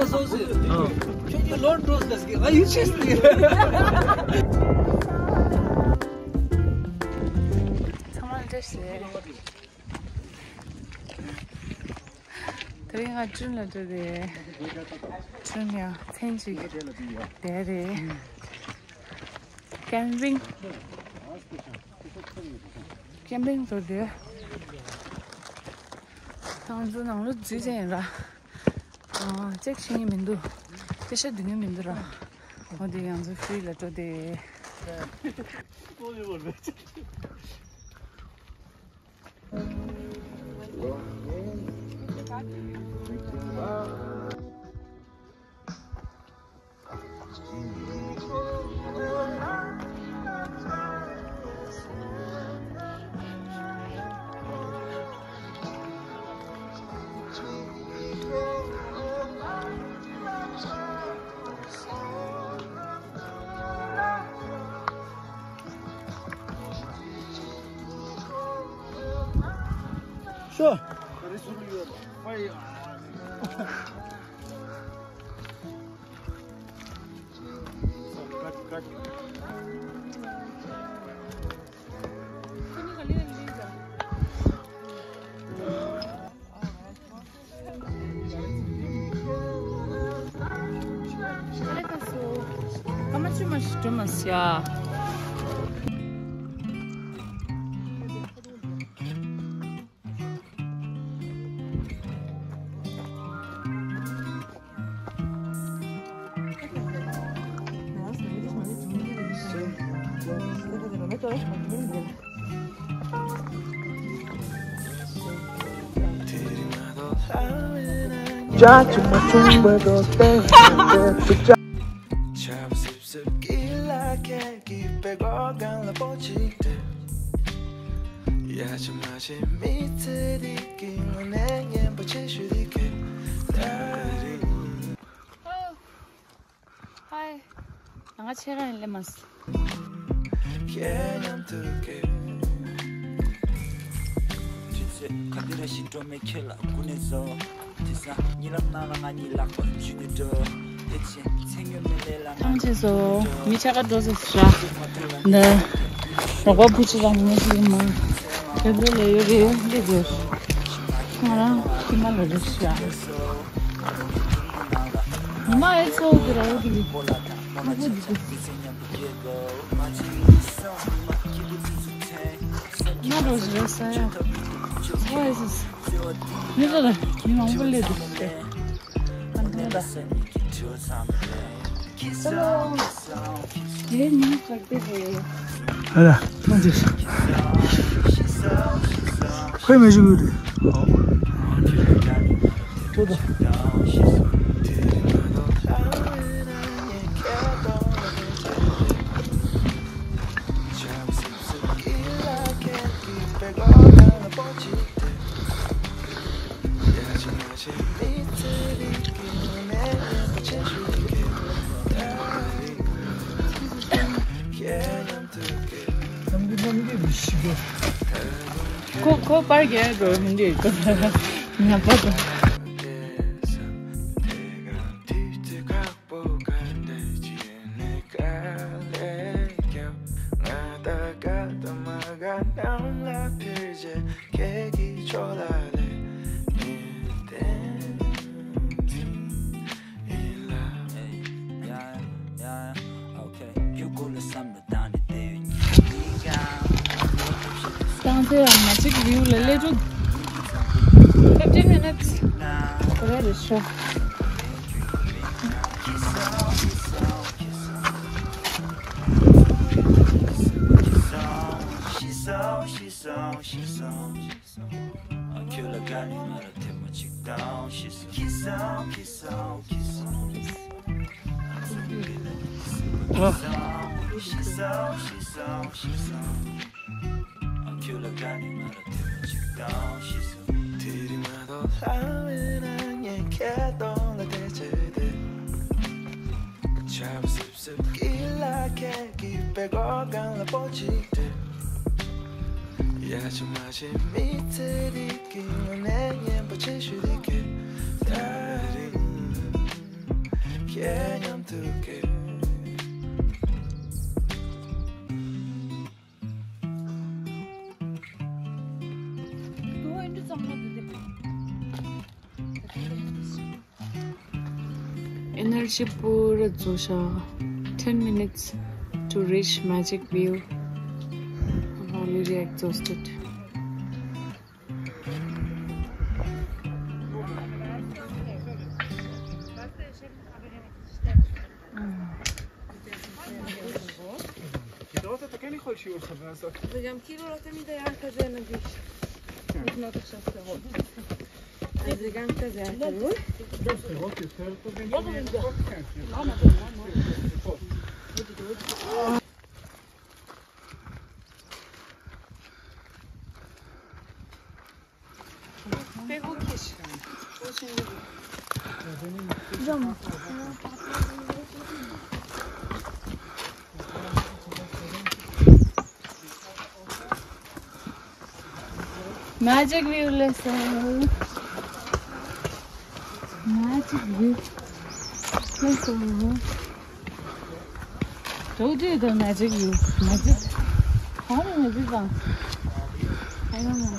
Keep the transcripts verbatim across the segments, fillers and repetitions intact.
ཚང་མ་བཀྲ་ཤིས་བདེ་ལེགས། དེ་རིང་ང་ཀྲུན་ལ་འགྲོ་རེད། ཀྲུན་ཡང་མཚན་གཅིག་བསྡད་རེད། ཀེམ་པིང་། ཀེམ་པིང་འགྲོ་རེད། ང་ཚོ་ནང་ལོ་རྫུས་ཅན་ཡིན་ར། ཨ་ཅེག་བྱེད་མཁན་མི་འདུག་ཅེག་ཤ་འདུག་མཁན་མི་འདུག་ར། འོ་དེ་ང་ཚོ་ཧྥི་རི་ལ་འགྲོ་དེ། Sure. Hi. ང་ཆེ་རང་ལེ་མ་སི། ཁྱེད་མཉམ་དུ་སྐྱེ། དུས་ཚོད་ག་དུས་ར་ཞིག་འགྲོ་མེད་ཁྱེད་ལ་སྐུ་ནས་བཟོ། དེ་སང་གཉིད་ལམ་ནང་ལ་ང་གཉིས་ལག་པ་འཇུས་ནས་འགྲོ། དེ་ཕྱིན་མཚན་ཉོ་མི་ལས་ལ་ང་ཐང་ཆད་སོ། མི་ཆ་ག་འགྲོ་ཟེར་ཟེར་ར། འདི་རོགས་པ་བུ་ཆེ་རང་མི་ཞིག་མ། དེ་ཚོ་ལས་ཡོད་རེད་འདི་དེར། ང་རང་ཁྱིམ་ལ་རེད་ཤག་ཉི་མ་ཨེ་ཚོ་དེ་ར་འོ་དེ་གི། ཨ་ཁུ་འདི་གི། ང་རོ་ཞིག་རེད་ས་ཡ། ཚོ་ཨེ་ཟིག་མི་ཚོ་ལ་མི་མང་པོ་སླེབས་འདུག་སྟེ། ཨ་འདི་ལ། Hello. དེའི་མིང་ཙག་དེ་རེད། ཨ་ལ། ཐུང་ཅིག་ཁོས་མེ་ཞུ་གི་རེད། ཨོ། ཐུག་ད། ཁོ་ཁོ་པར་རྒྱག་འགྲོ་མི་འདུག་ང་པར་དང་། ཏང་ཙེ་ཡང་མ་གཅིག་རིའུ་ལ་སླེབས་འགྲོ། Fifteen minutes. ག་རེ་རེད་ཤོག Energy पूरा जोशा। Ten minutes to reach Magic View. I'm already exhausted. Magic View lesson. Magic View. Let's go. Told you the Magic View. Magic. How the Magic View? I don't know.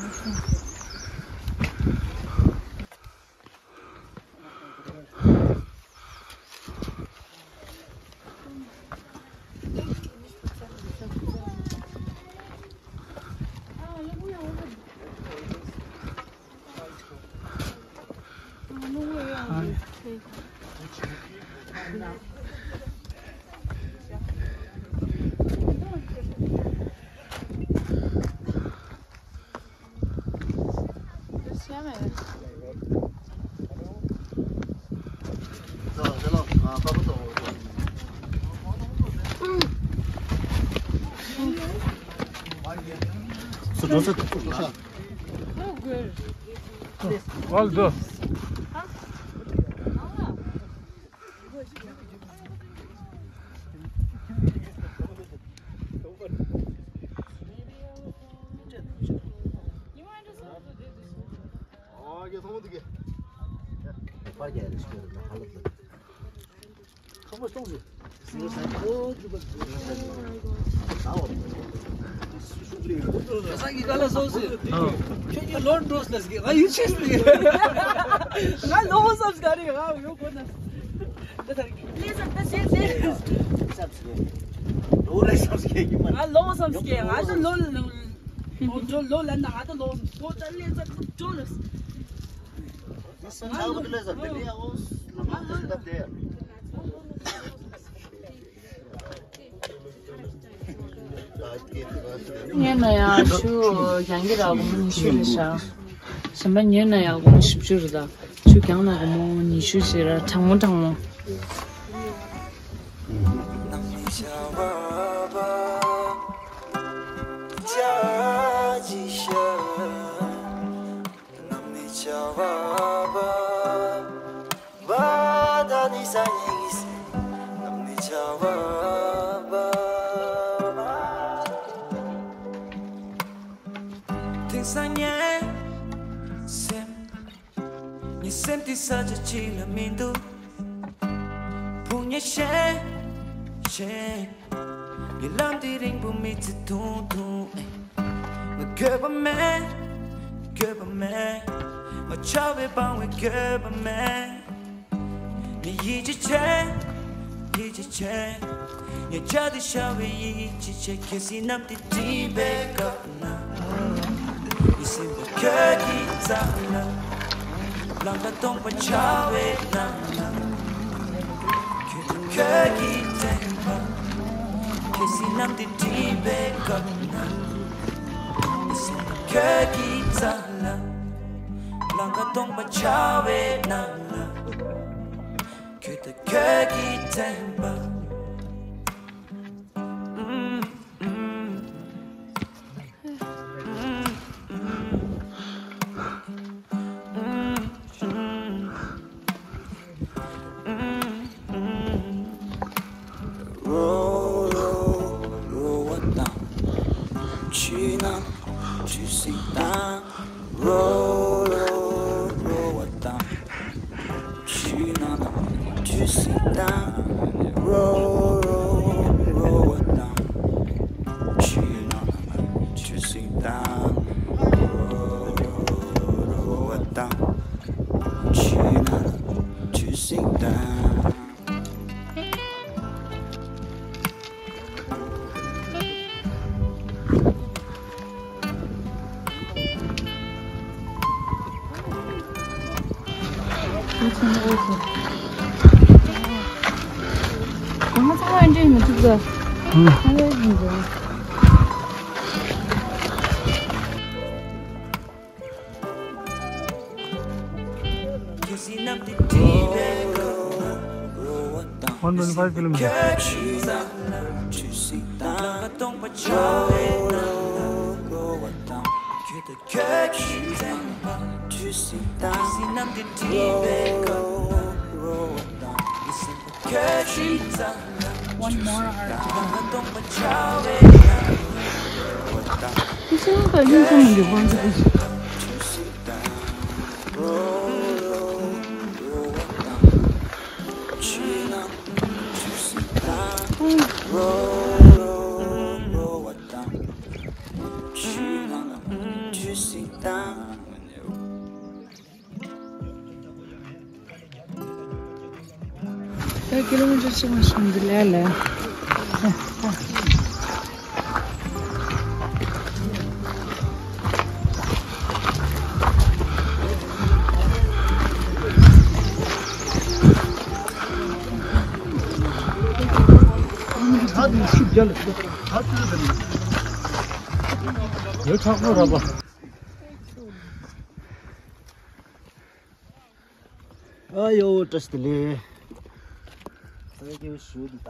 All the. ཁྱོད་ཀྱིས་ག་ལ་སོང་ཟེར། ཁྱོད་ཀྱིས་ལོར་འགྲོ་ཟེར་ཟེར། ང་ཡིད་ཆེས་ཟེར། ང་ལོ་བསམ་ག་རེ་ང་ཡོད་གོ་ན། ད་ད་ལེ་ཟ་ད་ཟེར་ཟེར། ང་ལོ་བསམ་ག་ང་ད་ལོ་ལ་ལོ་ལ་ན་ང་ད་ལོ་བསམ་གོ་ད་ལེ་ཟ་ད་ཇོ་ལ། ཉོས་ན་ཡང་ཆུ་རྒྱང་གི་ར་སྒོར་མོ་ཉི་ཤུ་རེད་ཤག་གཞན་པ་ཉོས་ན་ཡང་སྒོར་མོ་བཞི་བཅུ་རེད་ད། ཆུ་རྒྱང་ན་སྒོར་མོ་ཉི་ཤུ་ཞིག་ར་གྲང་མོ་གྲང་མོ། དེང་སང་ངའི་སེམས། ངའི་སེམས་འདི་ས་ཆ་གཅིག་ལ་མི་འདུག་ཕུང་ཉེ་ཤེས་ཤེས། ངའི་ལམ་འདི་རིང་པོ་མི་ཚེ་ཐུང་ཐུང་། ཨེ། ང་དགོས་པ་མེད། དགོས་པ་མེད། ང་ཆགས་པའི་སྤང་བའི་དགོས་པ་མེད། ངས་ཡིད་ཆེས་བྱེད། ཡིད་ཆེས་བྱེད། ངས་བྱ་དེ་ཤར་བའི་ཡིད་ཆེས་བྱེད། གལ་སྲིད་གནམ་དེ་སྒྲིབ་པའི་སྐབས་ན། ངའི་སེམས་པ་ཁྱོད་ཀྱི་རྩ་ལ། ལམ་ཁ་སྟོང་པ་འཆར་བའི་ནང་ན། ཁྱོད་དང་ཁྱོད་ཀྱི་དྲན་པ། གལ་སྲིད་གནམ་དེ་སྒྲིབ་པའི་སྐབས་ན། ངའི་སེམས་པ་ཁྱོད་ཀྱི་རྩ་ལ། ལམ་ཁ་སྟོང་པ་འཆར་བའི་ནང་ན། ཁྱོད་དང་ཁྱོད་ཀྱི་དྲན་པ། རོ་རོ་རོ་བ་དང་། ཕྱི་ནང་ཆུ་སྲིན་དང་། རོ་རོ་རོ་བ་དང་། ཕྱི་ནང་ཆུ་སྲིན་དང་། རོ་རོ་རོ་བ་དང་། ཕྱི་ནང་ཆུ་སྲིན་དང་། རོ་རོ་རོ་བ་དང་། ཕྱི་ནང་ཆུ་སྲིན་དང་། ད། ཧུམ། One twenty five kilometer. One more hour. ད་ཀི་ལོ་མི་ཊར་གཅིག་མ་སོང་འདི་ལས་ལ། ཨ་ཡོ་བཀྲ་ཤིས་བདེ་ལེགས། ཨ་ཡོ་ཞུ་འདུག་ད།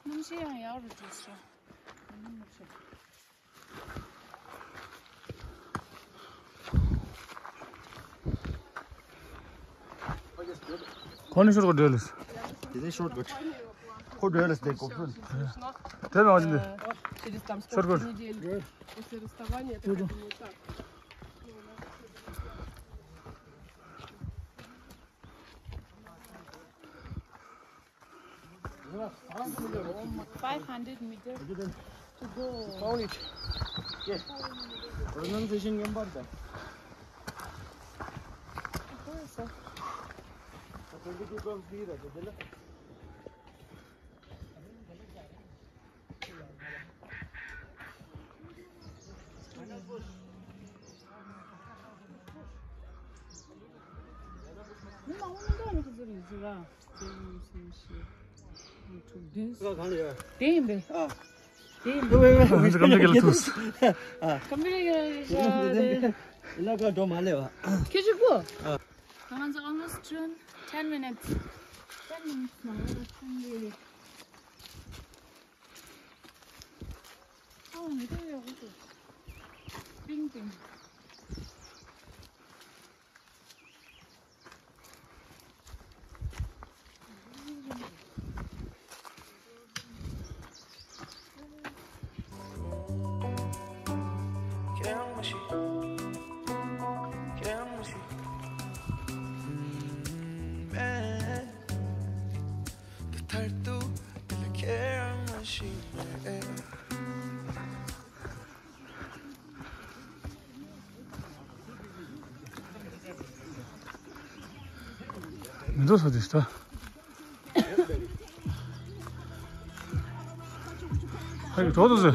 གནམ་གཤིས་ཡང་ཡག་རུ་འགྲོ་སོང་། ཁོ་ནི་ཤོར་གོ་འདྲེ་ལས། དེ་ནས་ཤོར་གོ། ཁོ་འདྲེ་ལས་དེ་གོ་ཕུལ། དེ་མ་ཡིན་ཏེ། ཤོར་གོ། После расставания это как-то не так. Five hundred meter to go. Found it. Yes. Pronunciation ཡིན་པར་ད། Twenty two comes here. དེ་ཡིན་པས། དེ་ཡིན་པས། ཨ། དེ་ཡིན་པས། ཨ། ཨ། ཨ། ཨ། ཨ། ཨ། ཁྱེད་ཅིག་གོ། ཨ། ང་ཚོ་almost ten, ten minutes. Ten minutes ནང་ལ་ཐོན་གི་རེད། ཨ། ངེས་ཏེ་ཡག་པོ་འདུག་ཏིང་ཏིང་། མི་འདུག་ས་དེ་ཤི་ད། ཧེ་གྲོགས་དུ་ཟེར།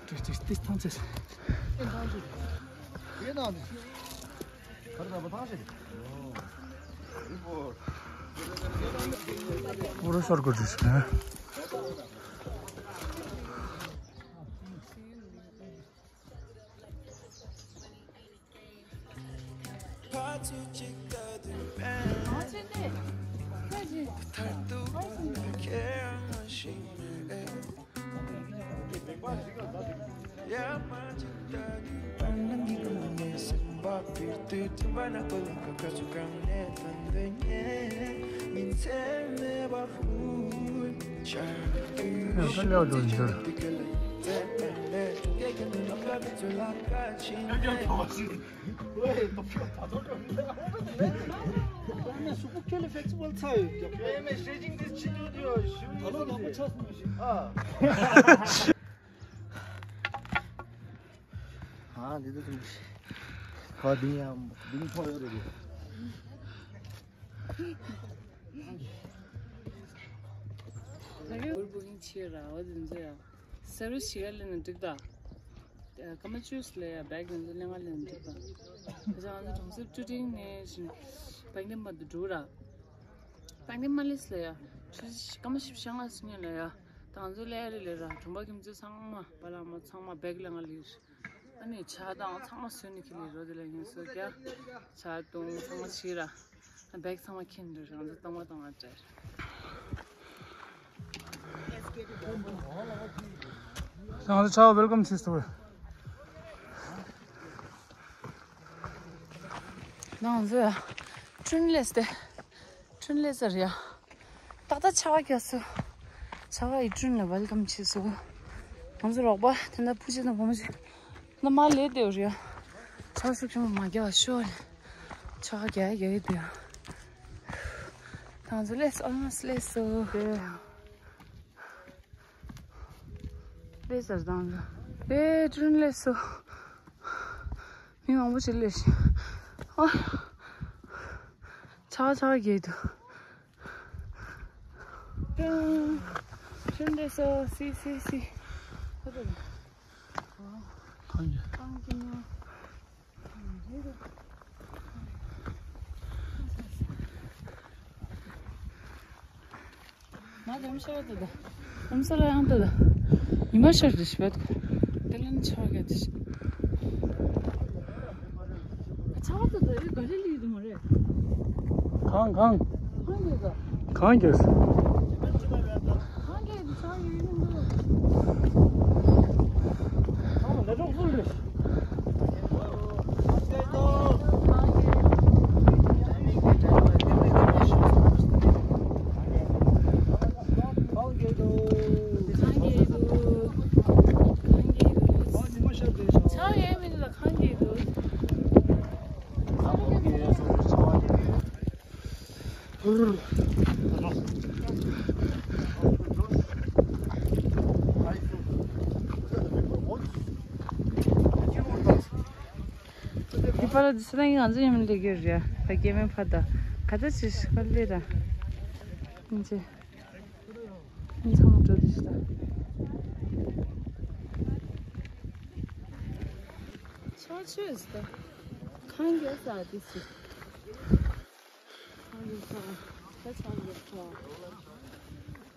ཏིས་ཏིས་ཏིས་ཐང་ཆད། ཨོ་རོ་ཤོར་གོ་དུས་ཤི་ན། ཨ་འདི་ཚོ་ཚུགས་ཤིག་ཁ་བདུན་ཡང་བདུན་ཐོག་ཡོད་རེད། ད་གི་འུར་བུ་ཡིན་ཆེ་ར་བ་འདི་ཚོ་ཡང་སེར་བ་ཞིག་ལ་ལེན་ན་འགྲིག་ད། སྐར་མ་བཅུ་ལ་ཡ་བེག་འདི་ཚོ་ལེན་ང་ལེན་འགྲིག་ད། ཁ་སང་ང་ཚོ་གྲོང་གསེབ་བཅུ་ཁྲིན་ནས་བཞིན་བེག་འདི་མ་འདི་འགྲོ་ར། བེག་འདི་མ་ལེས་ལ་ཡ་ཆུ་སྐར་མ་བཞི་བཅུ་ཞེ་ལྔ་སུ་ཉལ་ལ་ཡ། ད་ང་ཚོ་ལས་རེ་ལས་ར་གྲོང་པ་ཁྱིམ་མཚེས་ཚང་མ་པ་ལགས་མ་ཚང་མ་བེག་ལེན་ང་ལེས། ཨ་ནི་ཇ་དང་ཚང་མ་བཟོས་ནས་ཁྱེར་ལེ་རོ། དེ་ལ་ངས་བཟོས་རྒྱ་ཇ་བཏུང་ཚང་མ་བྱས་ར། བེག་ཚང་མ་ཁྱེར་འགྲོ་རང་ཚོ་གཏོང་བ་གཏོང་བ་སྤྲད། ང་ཚོ་ཆའོ་ཝེལ་ཀམ་བྱས་སོང་། ང་ཚོ་ཡ་ཁྲུན་ལེས་ཏེ། ཁྲུན་ལེ་ཟེར་ཡ། ཏག་ཏག་ཆར་པ་རྒྱག་སོང་། ཆར་པ་ཡིས་ཁྲུན་ལ་ཝེལ་ཀམ་བྱས་སོང་། ང་ཚོ་རོགས་པ་དེ་འདྲ་བུ་ཆེ་དང་བུ་མོ་ཆེ། ད་མར་ལས་བསྡད་ཡོད་རེད་ཡ། ཆར་པ་ཤུགས་ཆེན་པོ་མ་རྒྱག་པ་ཤོག་ལེ། ཆར་པ་རྒྱག་ཡ་རྒྱག་ཡ་འདུག་ཡ། ད་ང་ཚོ་ལས་སོང་། ཨོལ་མོ་སི་ལས་སོང་། ལས་ཟེར་དང་། ལས་ཁྲུན་ལས་སོང་། མི་མང་པོ་ཞིག་སླེབས་ཤག་ཨ། ཆར་པ་ཆར་པ་རྒྱག་འདུག་ཁྲུན་ལས་སོང་། སི་སི་སི། ཁང་གི། ཁང་གི་ནང་། ང་ལམ་ཤར་དུ་ད། ལམ་ས་ལ་ཡང་དུ་ད། ཉི་མ་ཤར་དུ་ཞིབ་པ་དུ། དེ་ལན་ཆགས་རྒྱ་དུ་ཞིག་ཆགས་དུ་ད་ཡོད་ག་རེ་ལི་དུ་མ་རེད། གང་གང་། གང་གི་ད། གང་གི། གང་གི་དུ་ཆགས་ཡོད་ཡིན་དུ། གང་ལ་འགྲོ་ཚུལ་རེད། འདི་པར་འདི་ས་ནས་ང་ཚོ་ཡིན་མིན་ལས་ཀྱི་རེད། ད་སྐྱེ་དམན་ཕ་ད་ག་ད་ཅི་ཤི་ཁ་ལེ་ད། ཡིན་ཅེ། ཡིན་ཚང་མ་འགྲོ་དུས་ད། ཆ་ཆོས་ད། ཁང་གི་ས་དེ་སི། ཁང་གི་ས། ད་ཆང་གི་ས།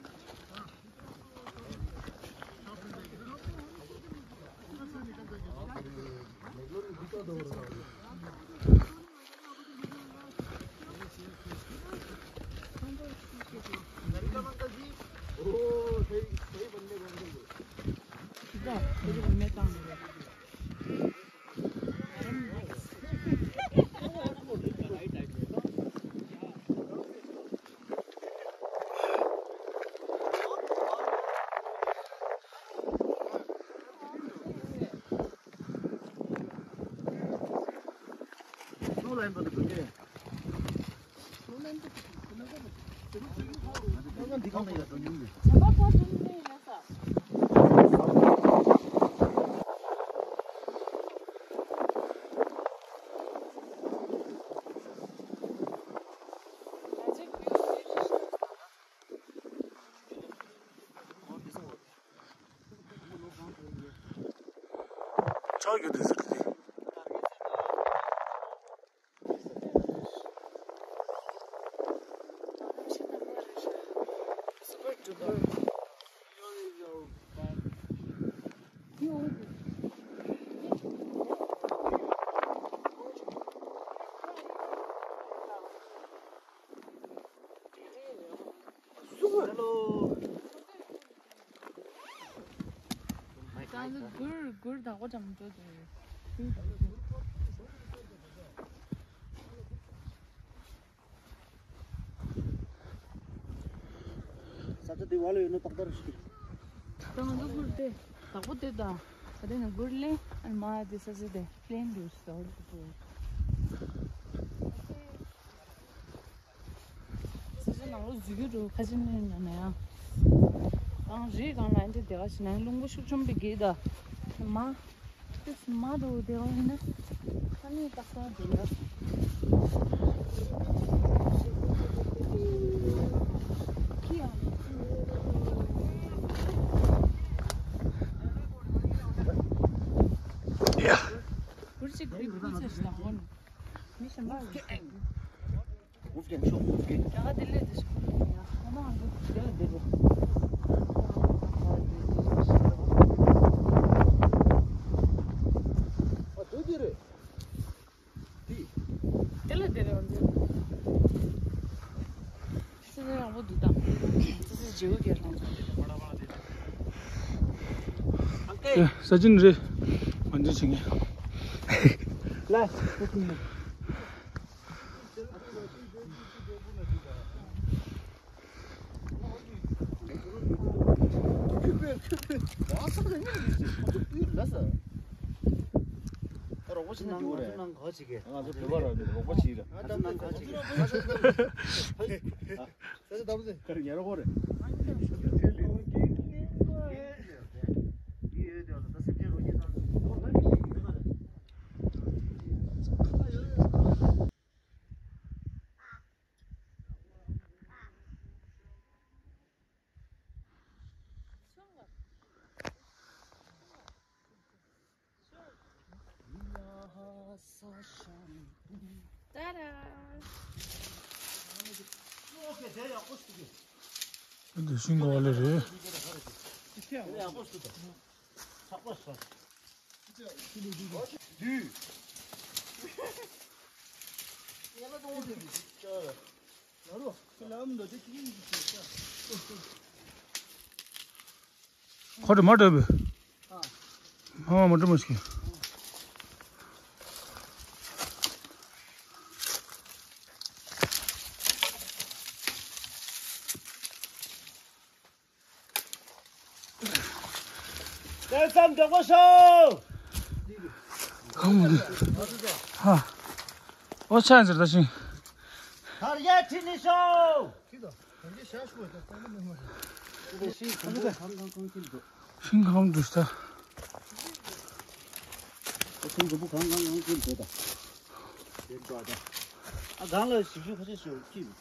ཆགས་ཡོད་དེ་ཟེར་ཏེ། ད་ནི་གུར་གུར་དག་པོ་ཙམ་འགྲོ་དེ། ས་ཆ་དེ་བ་ལ་ཡོད་ན་ཏག་ཏག་རེད་ཤག་ད་ང་ཚོ་གུར་དེ་དག་པོ་དེ་དང་། ཨ་དེ་ནི་གུར་ལེན་ཨ་མ་དེ་ས་ས་དེ་པླེན་འདུག་ཟེར་བ་དེ། ས་ས་ནང་ལོ་འཛུལ་རྒྱུ་འགྲོ་ཁ་ཆེ་མེད་ན་ན་ཡང་། གང་རེད་གང་ལ་འདི་དེ་ག་ཞིག་ན་རླུང་བུ་ཤུགས་ཆེན་པོ་རྒྱས་ད་མ། ཏིས་མ་འགྲོ་དེ་བ་ཡིན་ན། ཁ་ནས་ཏག་ཏག་འགྲོ་ཡ། ཁི་ཡང་། ཡ། བུར་ཅིག་གི་བུ་ཅིག་ལ་འོན། མི་ཤམ་པ། Wolfgang, show Wolfgang. ད་དེ་ལས་དེ་ཤོག་ཡ་ཁོ་མ་འགྲོ། དེ་ལ་དེ་རེད། ཨ་དེ་དེ་རེད། དེ། དེ་ལ་དེ་རེད་འོན་ཏེ། སི་སི་རང་པོ་འདུག་དང་། སི་སི་ཇེའུ་གེ་རང་ཚོ། ཨེ། ས་ཅིན་རེད། ང་འདི་བྱེད་ངེས། ལ། ད་ར། འདི་ཤིང་གོ་ལེ་རེད། ཁོ་དེ་མ་འདྲ་བས། མ་མ་མ་འདྲ་མ་ཞིག་ལྟ་ཙམ་མགྱོགས་པོ་ཤོག་གང་མོ་འདི། ཧ། ཨོ་ཆ་ཟེར་ད་ཤིང་། ཐར་ཡ་ཁྲིད་ནི་ཤོག་ཤིང་གང་འདུག་ད། ཤིང་གང་གང་གང་གང་འདུག་ད། ཨ་གང་ལ་ཞིབ་ཞིབ་ཁ་ཤས་ཤིག་ཁྱི་མི་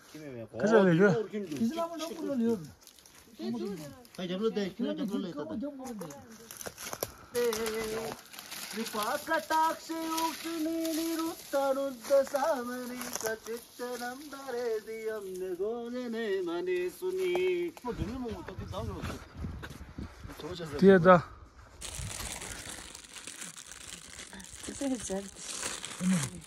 ཁྱི་མི་མེད་གོ་ཁ་ཤས་ལས་གི་ཁྱི་ལ་མ་འགྲོ་ཀུ་ལོ་ལེ། ཁ་རྒྱབ་ལོ་དེ་ཁྱི་ལ་རྒྱབ་ལོ་ལེ་ད་ད། རིག་པ་ཀ་དག་ཤེས་འུག་ཤེས་ནི་ནི་རུ་ཏ་རུ་ཏ་ས་མ་ནི་ཀ་ཅི་ཏ་ནམ་ད་རེ་དི་ཡམ་ནི་གོ་ནི་ནི་མ་ནི་སུ་ནི། ཁོ་དུ་མི་མོ་ཏོ་དི་དང་ལོ་སུ། ཏི་ཡ་ད། ཏི་ཏི་ཧེ་ཛར་དི།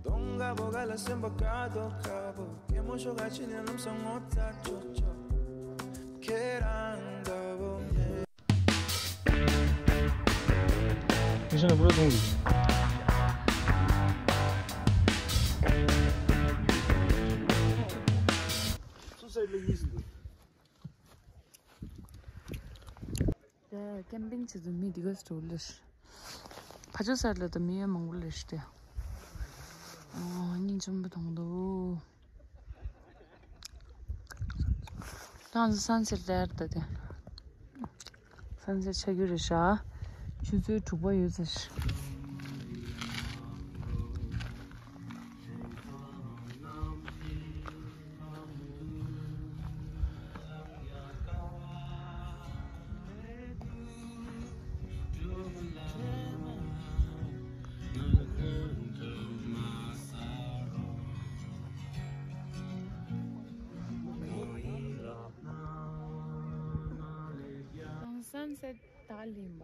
གདོང་དཀར་པོ་ག་ལ་སེམས་པ་དཀར་དོ་དཀར་པོ། སྐྱེད་མོ་ཤོག་ག་ཕྱི་ནས་ལམ་སང་ངོ་ཚ་ཆོག་ཆོག་ཁྱེད་རང་འདྲ་བོ་མེད། དེ་བཞིན་ལ་བུ་ར་གཏོང་དགོས། སུ་སའི་ལ་གཉིས་སུ་འདུག་ད་ཀེམ་པིང་བྱེད་དུས་མི་འདི་ག་ཙམ་འགྲོ་ལེ། ཕ་ཆོས་སར་ལ་ད་མི་ཡོད་མང་པོ་ལེ་ཤི་ཏེ། ཨོ་སྙིང་རྗེ་མོ་མཐོང་འདུག་ད་ང་ཚོ་སན་སེཊ་ལྟ་ཡར་ད་དེ། སན་སེཊ་ཆགས་རྒྱུ་རེད་ཤག་ཆུ་ཚོད་དྲུག་པ་ཡོད་ཚར། Sunset ད་ལིམ་པ།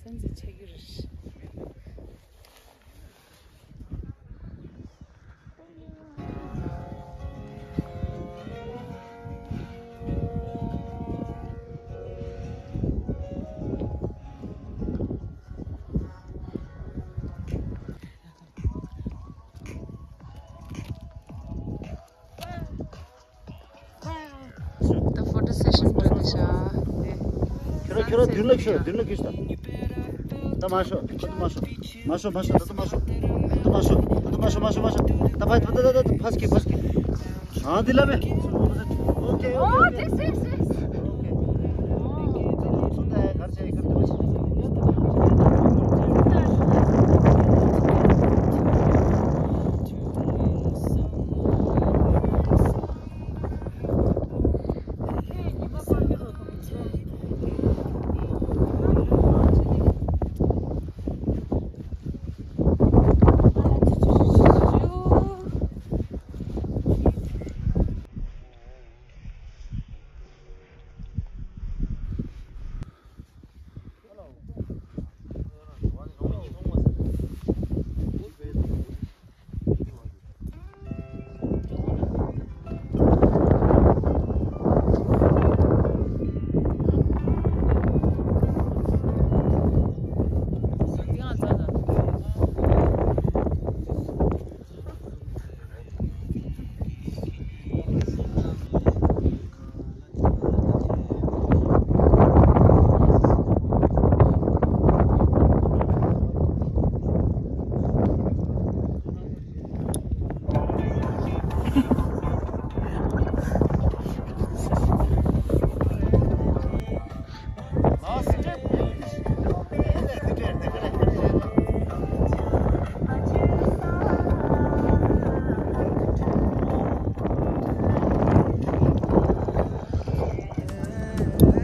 Sunset ཆགས་ཀྱི་རེད། ད་ཕོ་ཊོ་སེ་ཤན་འགྲོ་གི་ཤག་ཁྱོད་རང་ཁྱོད་རང་མདུན་ལ་ཁྱོད་མདུན་ལ་ཁྱོད་ད། ད་མ་ཤོག་ད་མ་ཤོག་མ་ཤོག་མ་ཤོག་ད་མ་ཤོག་ད་མ་ཤོག་ད་མ་ཤོག་མ་ཤོག་མ་ཤོག་ད་ཕ་ད་ད་ད་ཕ་སྐྱིད་ཕ་སྐྱིད། ཨ་འདི་ལ་མེ། ཨོ་ཀེ་ཨོ་ཀེ་ཨོ་ཀེ། ཨོ་ཀེ་ཨོ་ཀེ། ཚུ་ད་གར་ཆེ་གར་ཆེ།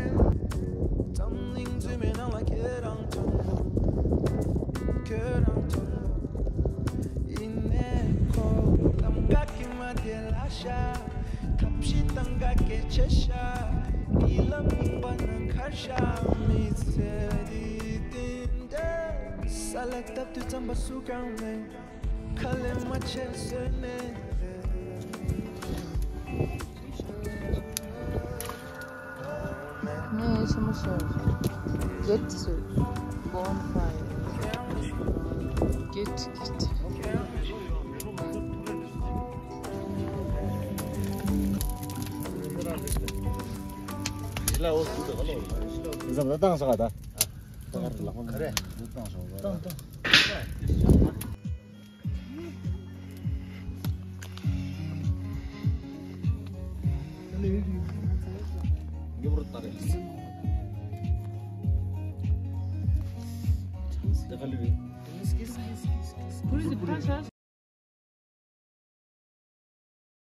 འཛམ་གླིང་འཛུལ་མའི་ནང་ལ་ཁྱེད་རང་མཐོང་། ཁྱེད་རང་མཐོང་། ཡིན་ནའི་ཁོ་གཏམ་ག་གི་མ་དེ་ལ་ཤ། ཐབས་ཤེས་བཏང་ག་སྐད་ཆ་ཤ། ཉི་ལམ་ཡིན་པ་ན་ཁར་ཤ། མི་ཚེ་འདི་བདེན་འདྲ། ས་ལ་བཏབ་དུས་རྩམ་པ་སུ་གང་མེད། ཁ་ལས་མ་ཆད་བཟོས་ནས། ངས་ཆེན་མོ་ཤོར། Get to bonfire. Get, get. འཛམ་ལ་བཏང་ས་ག་ད། བཏང་བཏང་བཏང་བཏང་།